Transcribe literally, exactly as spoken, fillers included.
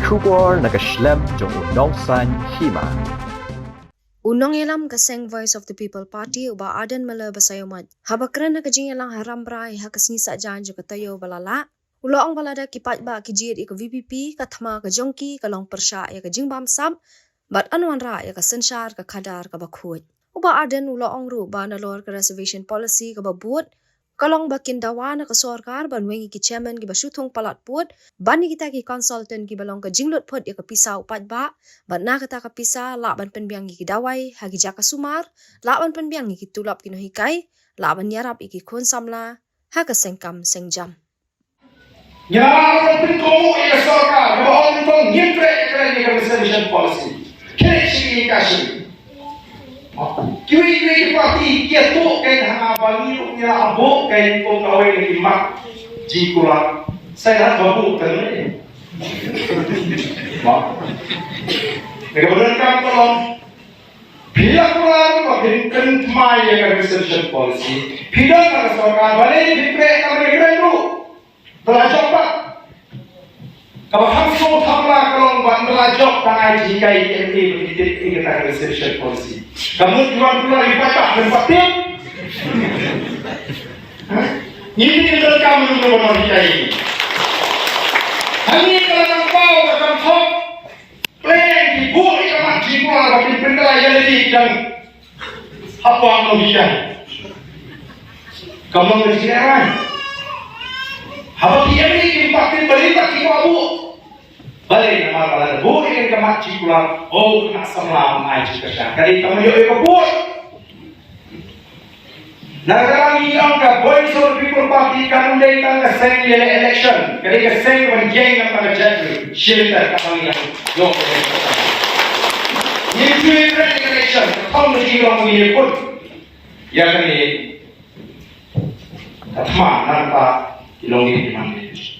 Khubor na ka shlem jong u Nongsaiñ Hima. U nongïalam ka seng Voice of the People Party, u Bah Ardent Miller Basaiawmoit, haba kren ha ka jingïalang ha Rambrai ha ka sngi Saitjaiñ jong ka taïew ba la lah, u la ong ba lada ki paidbah ki jied ïa ka V P P, ka thma ka jong ki ka long pyrshah ïa ka jingbamsap bad yn wanrah ïa ka synshar ka khadar kaba khuid. U Bah Ardent u la ong ruh ba nalor ka reservation policy kaba bud, ka long ba kin dawa na ka sorkar ban weng ïa ki chairman kiba shu thung palat pud ban ïa kita ki consultant kiba long ka jinglut phut ïa ka pisa u paidbah, bad na kata ka pisa lah ban pynbiang ïa ki dawai ha ki jaka sumar, lah ban pynbiang ïa ki tulop ki nonghikai, lah ban ïarap ïa ki khun samla ha ka seng kam seng jam. Ngi la rung pynkomo ïa ka sorkar kaba ong to ngim treh ïa ka reservation policy. Kine shi ka shi. Kiwei kiwei ki party ki ïathuh kein ha nga ba ngi ruh ngi la buh kein kum kawei na ki mat jingkular. Sa ïa ba buh kein ne. Ba. Ïa kaba donkam ka long, phi la kular ba phin pynthma ïa ka reservation policy. Phi don ha ka sorkar, balei phi treh ka reservation ruh? Ba la jop pat. Kaba kham sngewthuh la ka long ba la jop tang ai jinghikai ïa ki M L A ba ki tip ïa kata ka reservation policy. Ka mut ki wan pula ri pat pat ban pat tip. Ha? Ngi tip ïa ka kam lu lu ban hikai. Hangne ka la nang paw ka kam thok. Plan ki buh ïa ka mat jingkular ba kin pynkylla ïa lade ki dang hap ban nonghikai. Ka long ka jingïarai. Haba ki ïa lade ki pat kin balei pat ki kwah buh. Balei namar ba lada buh ïa ka mat jingkular, oh, ka samla ban ai jingkyrshan. Ka dei tang ïoh ïa ka vote. Na ka liang ngi ong ka Voice of the People Party kam dei tang ka seng ïaleh election, ka dei ka seng ban ïeng na ka jaitbynriew. Shi lynter ka liang ïong ka election. Ngi shu ïaleh election, ka thong ka jinglong ngi ïa put. Ïa kane ka thma na ka ki long ngi ki man ngi.